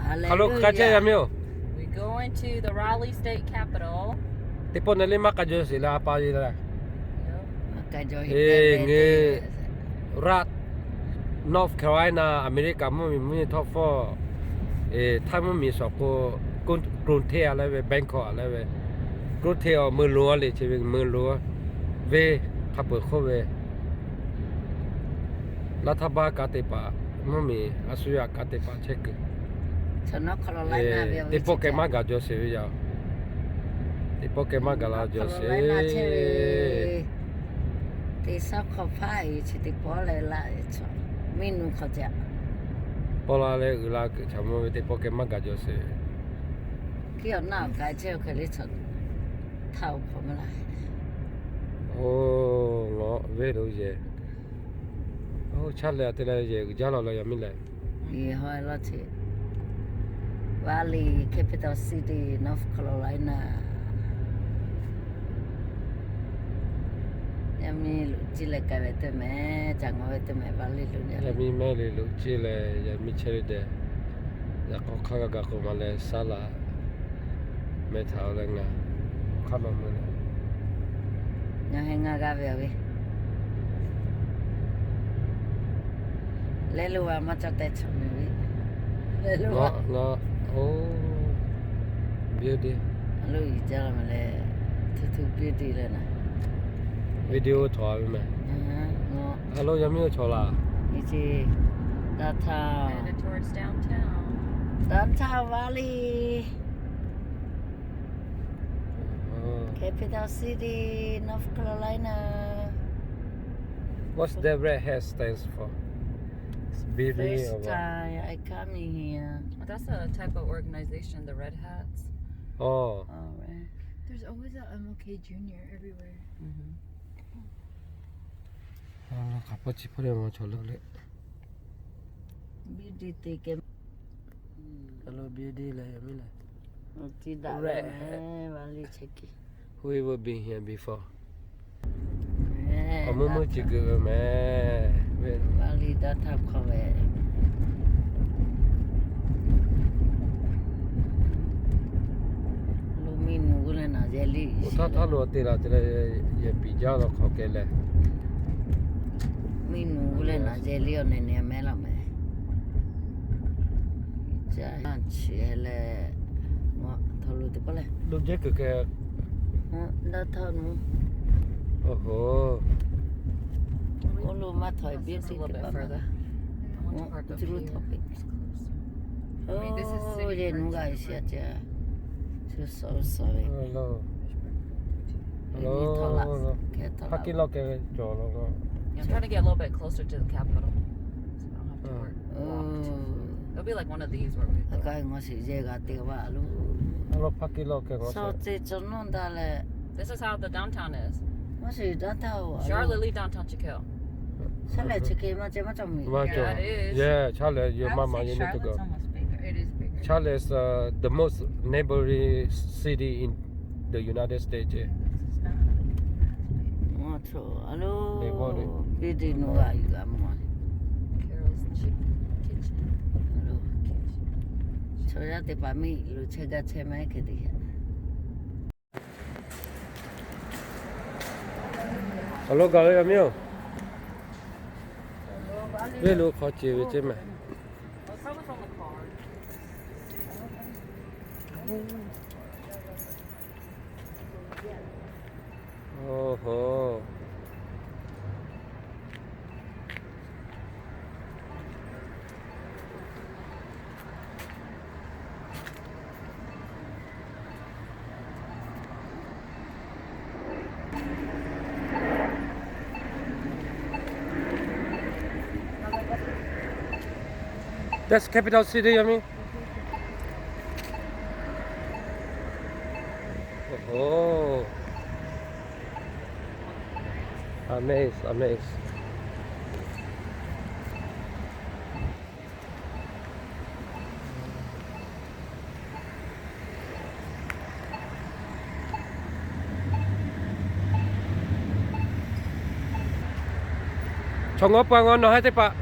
Hk'aˬ lo hk'a chehˇ yaˇ miˇ-oˬ. We're going to the Raleigh State Capitol. Teˇ pawˆ na le maˇ k'a jaw sheˍ leh a pa le la. Ngaˬ Raleigh, North Carolina, America mvuhˇ miˬ mvuhˇ nyi htawˇ hpawˇ, Htaiˇ mvuhˇ miˬ shawˍ k'o, K'oˆ hteˇ a leh ve, Bangkok a leh ve, K'oˆ hteˇ a meuˇ lo a le, chi ve meuˇ lo a ve, hk'a peuˬ hk'oˆ ve Laˇ htaˇ baˆ kaꞈ teˇ hpaˍ, mvuhˇ miˬ a shu yaꞈ kaꞈ teˇ hpaˍ chehˇ kuiˬ. Teˇ pawˆ kehˬ maˇ gaˬ jaw sheˍ ve yaˇ. Teˇ pawˆ kehˬ maˇ gaˬ la jaw sheˍ. Teˇ shaˉ hk'aw hpaˇ e chi teˇ pawˆ leh la, miˇ nu hk'aw ce, pawˆ la leh uiˍ la kuiˬ chaꞈ mvuh ve teˇ pawˆ kehˬ maˇ gaˬ jaw sheˍ. Hkiˉ awˬ naˆ awˬ k'ai chehˇ hk'e le chaw htaˇ awˬ hk'aw maˇ la. Oˇ, ngaˬ venˇ lo yehˬ. Oˇ, chaˇ leh a te leh yehˬ uiˍ jaˇ la leh yaˇ miˇ lehˬ. Yeˬ haweh laˇ che, Raleigh, capital city, North Carolina. Yaˇ miˇ loꞈ ciˇ leh k'ai ve teˇ mehˍ, ca ngaˬ ve teˇ mehˍ Raleigh lo yaˇ miˇ mehˇ le loꞈ ciˇ leh yaˇ miˇ chehˇ ve dehꞈ, yaꞈ k'aw hk'aˇ g'a gaˬ k'o ma leh saˉ laꞈ meh htaꞈ leh ngaˬ awˬ hk'aˇ lo meh leh, ngaˬ heh ngaˇ g'aˇ ve awˬ ve leh lo a maˇ caˇ teh chaw meh ve. Ngaˬ, ngaˬ, oˇ, building lo yiˍ jaˇ la meh leh, htu htu building leh naˍ, video htawꞈ a ve meh. A lo yaˇ miˇ oˇ chaw laˬ. Downtown, downtown Raleigh, capital city, North Carolina. What's the red hat stands for? Building or what? First time I come in here. Oh, that's a type of organization, the Red Hats. Oh. All right. There's always a M L K Junior everywhere. Mm-hmm. Hk'aˬ hpawˇ chi hpawˇ le ma chaw lo le. Building te keh. Hello, building leh yaˇ miˇ lehˬ. Red hat. Whoever been here before. Awˬ mvuhˇ mvuhˇ ci kuiˬ ve meh. Raleigh downtown hk'aw ve lo miˇ nu g'uˇ leh naˍ yehˬ le. Oˇ htaˇ htaˇ lo te la te leh yehˬ piˍ jaˇ la hk'aw keh leh, miˇ nu g'uˇ leh naˍ yehˬ le awˬ nehˬ nehˬ meh laˬ meh. Ca chi leh, aˬ, htaw lo teˇ pawˆ leh lo jehˇ kuiˬ keh. Downtown nu. Oˇ ho. Oˇ lo maˇ htawꞈ e biˇ teˇ teˇ pawˆ. Oˇ, yehˬ nu g'a shiˍ a ce. Parking lot keh ve cawˬ lo. I'm trying to get a little bit closer to the Capitol, so I don't have to work, walk too far. It'll be like one of these where we go. Ngaˬ shiˍ yehˬ g'a te va lo. Parking lot keh ngaˬ shiˍ ce cawˬ nawˇ daꞈ leh. This is how the downtown is. Ngaˬ shiˍ downtown. Charlotte le downtown chi hk'e. Chaˇ lehˬ chi hk'e maˇ ceh maˇ cawˬ meh. Maˇ cawˬ. Yeah, it is. Chaˇ lehˬ yawˇ maˇ maˇ yawˇ neˇ tuˬ gaˬ. Charlotte is, uh, the most neighboring city in the United States. Aˬ, a lo, building nu g'a yuˬ g'a mvuh. Chaw yaˇ teˇ hpaˍ miˇ lo chehˇ gaˇ chehˇ maˇ heˆ hk'e te. Awˬ lawn gaˬ ve yaˇ miˇ-oˬ, venˇ lo hk'aw ceˬ ve ceˇ meh. Oˇ ho. That's capital city, yaˇ miˇ. Oˇ ho. Amaze, amaze. Chaw ngawˇ pa ngawˇ nawˬ haˉ teˇ hpaˍ.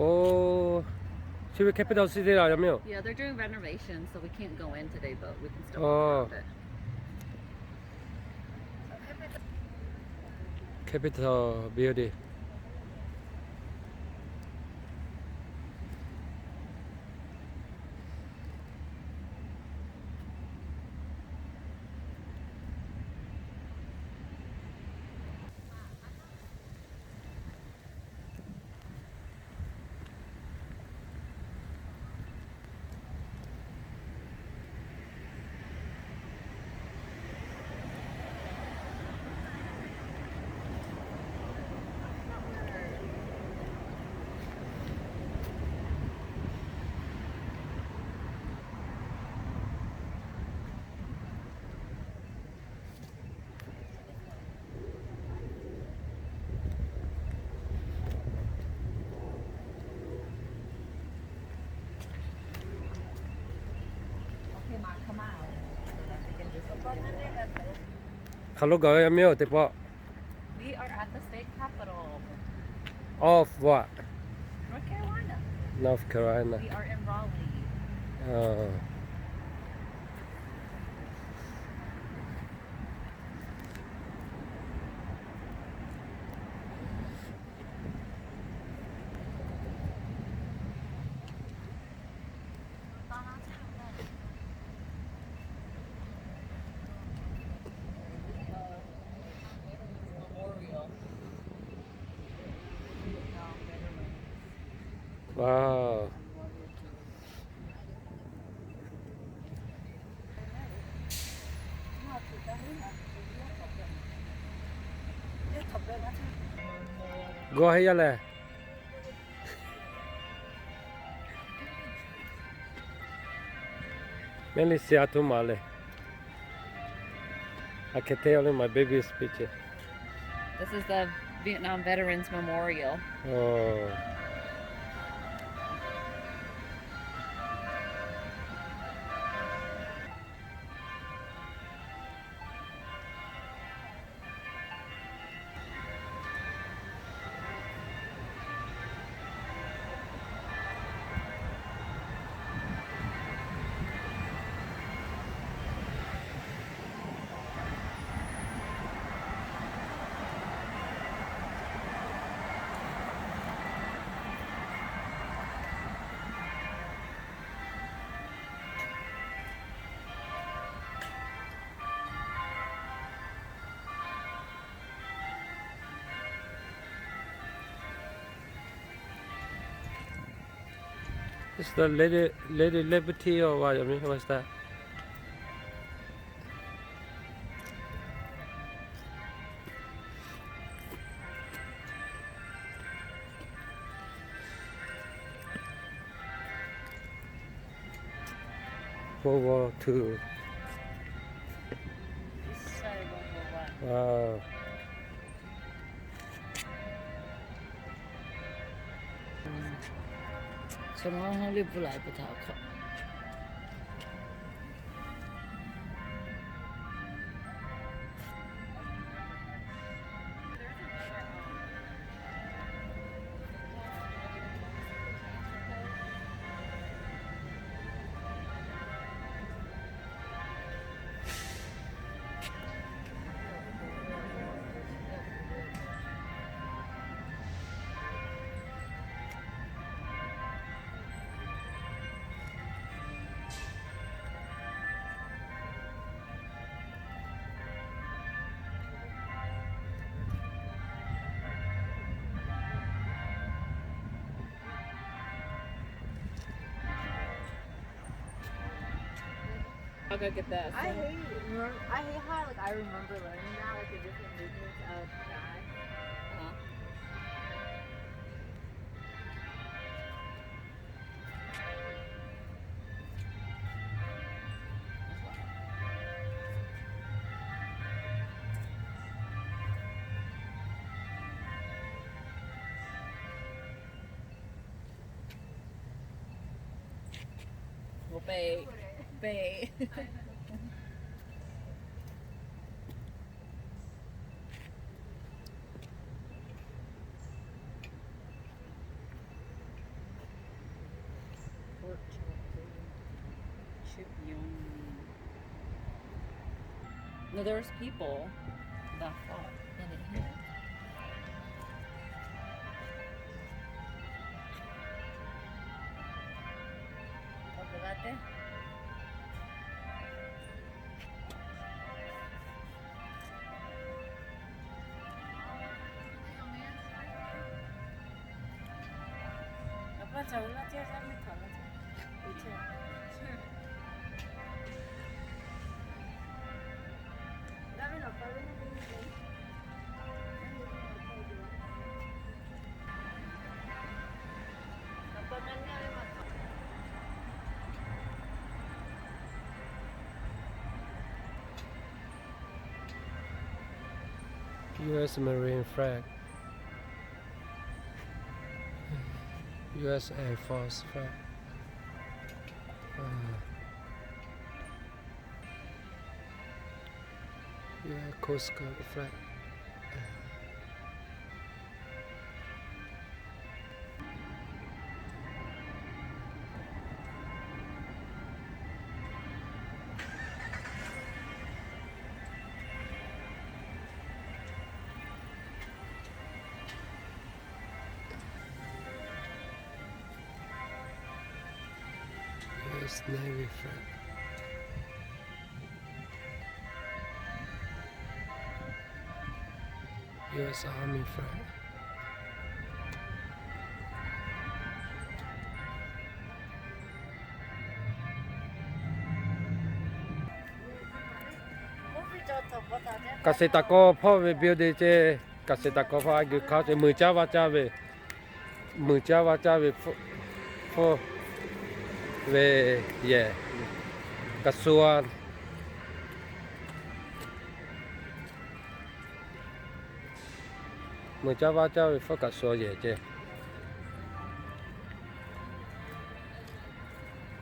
Oh, should we capital city 啦，有没有？ Yeah, they're doing renovations, so we can't go in today, but we can still walk 哦 around it. Capitol Building. 好了，各位，有没有？ We are at the state capital. Of what? North Carolina. North Carolina. We are in Raleigh. 哦。 Wow. ဂီၤဟဲယၤလဲၣ်. Many ဆရာ to မၤလဲၣ်. I can tell you my baby's picture. This is the Vietnam Veterans Memorial. Oh. It's the Lady, Lady Liberty or what? I mean, what's that? World War Two. Wow. I'll go get this. I hate, remem- I hate how, like, I remember learning that, like, the different movements of that. Uh-huh. There's people that fought in it here. U S Marine flag, U S Air Force flag, uh, U S Coast Guard flag. U S Navy flag. U S Army flag. Kaꞈ sheˍ taˍ kawˇ hpawˇ ve building ceˇ. Kaꞈ sheˍ taˍ kawˇ hpawˇ a gui hk'aˇ ceˇ, mui caˇ vaˇ caˇ ve, mui caˇ vaˇ caˇ ve hpfuhˇ ve yehˬ, kaꞈ shu a mui caˇ vaˇ caˇ ve hpfuhˇ kaꞈ shu yehˬ ceˇ.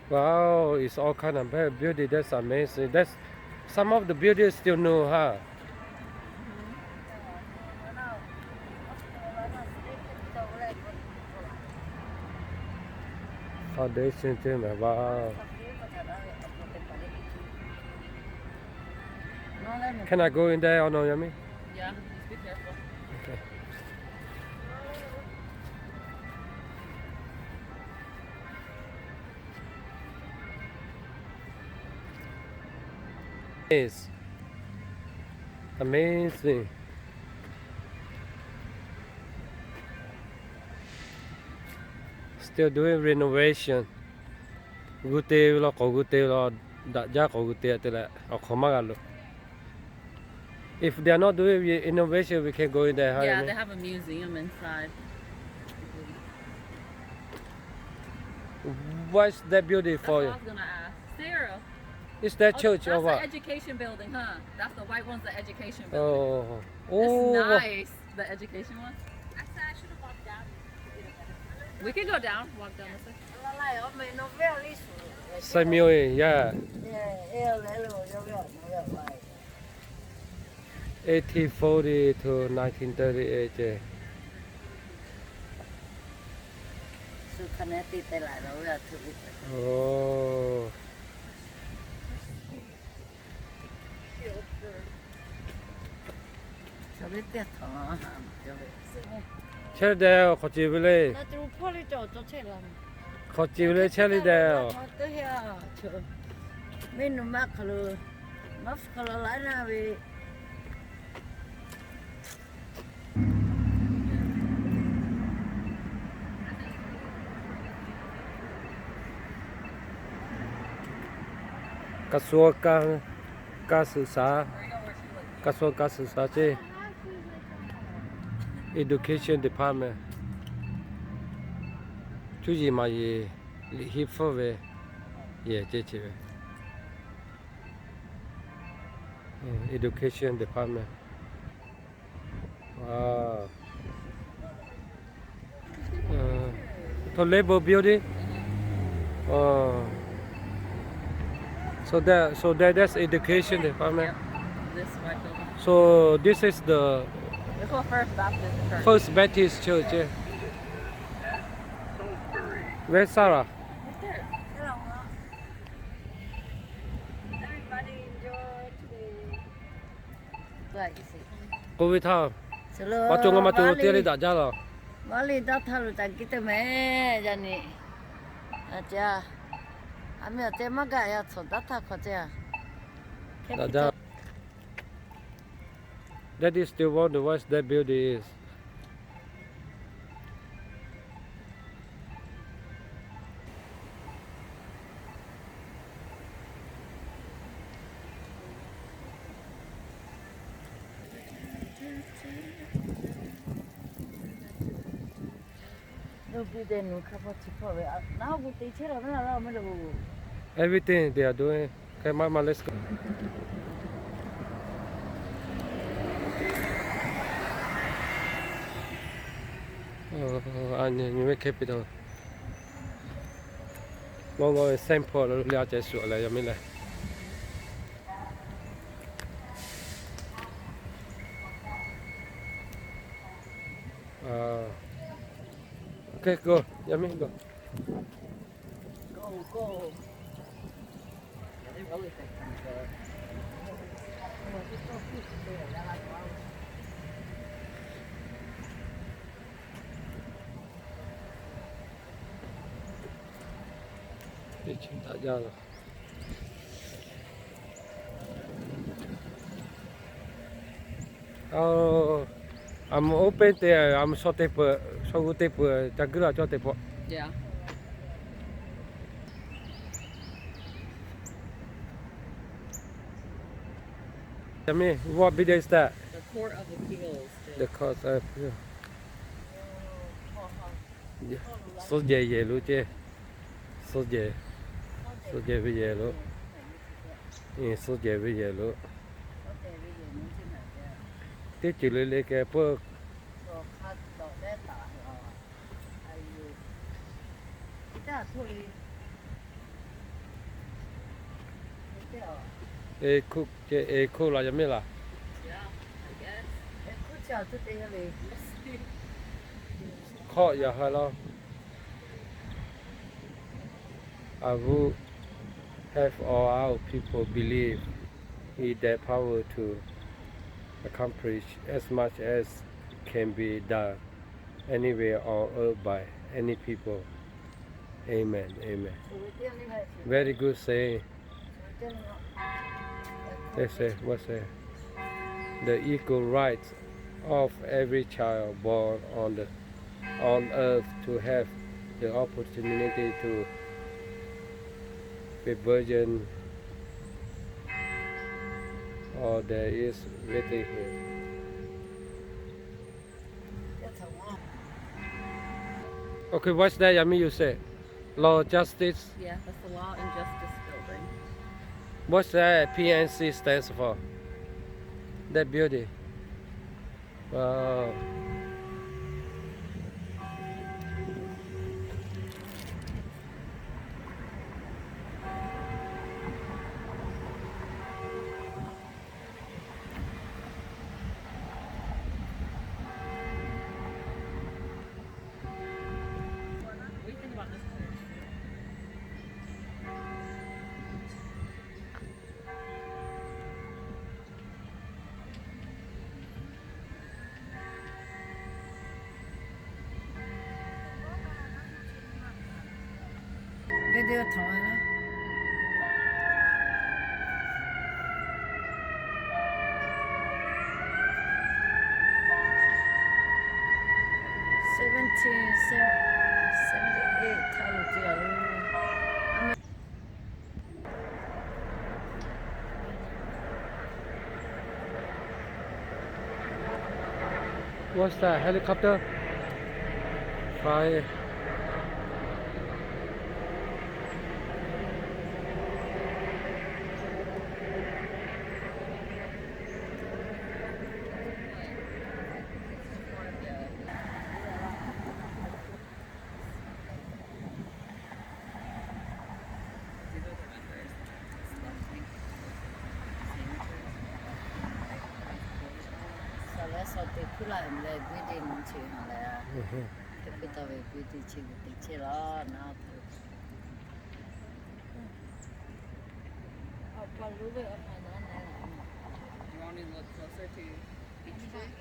Wow, it's all kind of building. That's amazing. That's some of the buildings still new, huh? Foundation too, man. Wow. Can I go in there or no, Yummy? Yeah, just be careful. Okay. It's amazing. Still doing renovation. G'uˇ te ve law, k'awꞈ g'uˇ te ve law, daꞈ jaˇ k'awꞈ g'uˇ te te leh awˬ hk'awꞈ maˇ g'a loˬ. If they are not doing re- innovation, we can go in there, huh, Yummy? Yeah, they have a museum inside. What's that building for? That's what I was gonna ask. Sarah. Is that church or what? Oh, that's the education building, huh? That's the white one's the education building. Oh, oh, oh. It's nice, the education one. Actually, I should have walked down. We can go down, walk down this way. Samuel, yeah. Eighteen forty to nineteen thirty-eight. Oh. Chehˇ le deh, hk'aw ce ve le. Hk'aw ce ve le, chehˇ le deh. Kaꞈ shu a kaˇ, kaˇ suhˍ shaˍ, kaꞈ shu a kaˇ suhˍ shaˍ ceˇ. Education Department. Cuˇ yiˍ maˍ yiˍ liꞈ hiˆ hpfuhˇ ve yehˬ ceˇ chi ve. Education Department. Wow. Uh, to labor building. Oh. So that, so that, that's education department. Yep. This white building. So this is the It's called First Baptist Church. First Baptist Church, yeah. Where's Sarah? Right there. Everybody enjoy today. K'oˆ ve htaˇ, maˇ co ngaˇ maˇ co lo teˇ le daꞈ jaˇ laˬ. Maˇ le daꞈ htaˇ lo taꞈ kiˇ teˇ mehˍ yaˇ nyi. A ceh, a miˇ a ceh maˇ gaˬ ya tcuhˬ daꞈ htaˇ hk'aw ceh. Daꞈ jaˇ. That is still wonder what that building is. Everything they are doing. Okay, mama, let's go. Anyi nyi ve capital. Mawˇ g'awˇ ve Saint Paul lo le a ceh shuˍ leh yaˇ miˇ leh. Okay, go. Yaˇ miˇ go. Teˇ chi htaꞈ jaˇ laˬ. Aˬ, a mvuhˇ oˇ pehnˇ te, a mvuhˇ shaw te peuˬ, shaw g'uˇ te peuˬ, ca guiˇ la cawˇ te peuˬ. Tell me, what building is that? The Court of Appeals. The Court of Appeals. Suhˉ jehˬ yehˬ lo ceˇ. Suhˉ jehˬ, suhˉ jehˬ ve yehˬ lo. Suhˉ jehˬ ve yehˬ lo. Teˇ ceuˬ le le keh peuˬ. E hkuˆ ce, e hkuˆ laˬ yaˇ miˇ laˬ. Hkawˆ yaꞈ ha laˇ. I would have all our people believe in their power to accomplish as much as can be done anywhere on earth by any people. Amen. Amen. Very good saying. They say, what say? The equal rights of every child born on the, on earth to have the opportunity to be burden or there is waiting here. Okay, what's that? I mean, you say law, justice. Yeah, that's the Law and Justice Building. What's that P N C stands for? That building. Wow. Video htawˇ a laˇ. Seventeen seventy-eight htaˇ lo te a lo. What's that? Helicopter? Fly. Saˍ laˍ saˍ teꞈ hkuˇ laˇ leh buiˇ deˇ nyi chi ha leh, teˇ hkui taw ve buiˇ deˇ chi ve teꞈ chehˇ laˇ naˉ. Want to look closer to each one?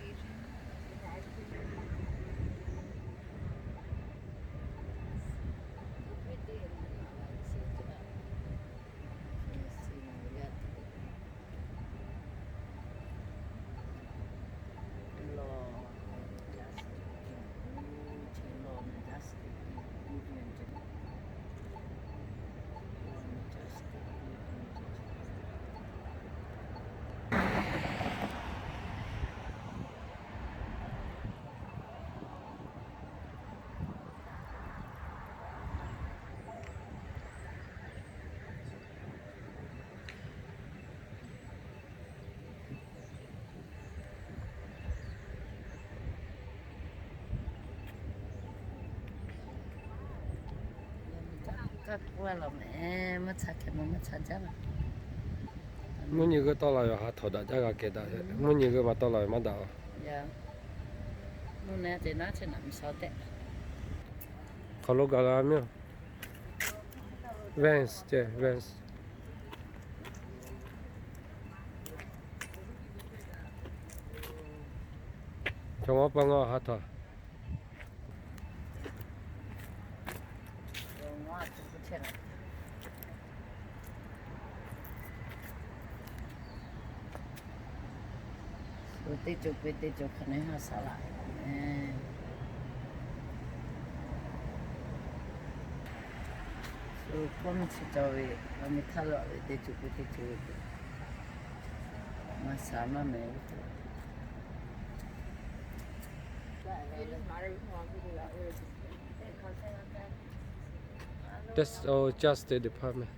Mvuhˇ nyi g'uˇ tawˆ la ve ha htawnˍ daꞈ jaˇ g'a kehˬ daꞈ. Mvuhˇ nyi g'uˇ ma tawˆ la ve maˇ daꞈ a. Hk'aw lo gaˬ la miˇ. Vans ceh, Vans. Chaw ngawˉ paˇ ngawˉ ha htawnˍ. Teˇ co pe teˇ co hk'aˬ neˇ ha shaˉ laꞈ. Shu hkawˇ miˇ chi cawˬ ve, a miˇ htaˇ laꞈ ve teˇ co pe teˇ co ve, maˇ shaˉ maˇ mehˍ ve. That's all, just the department.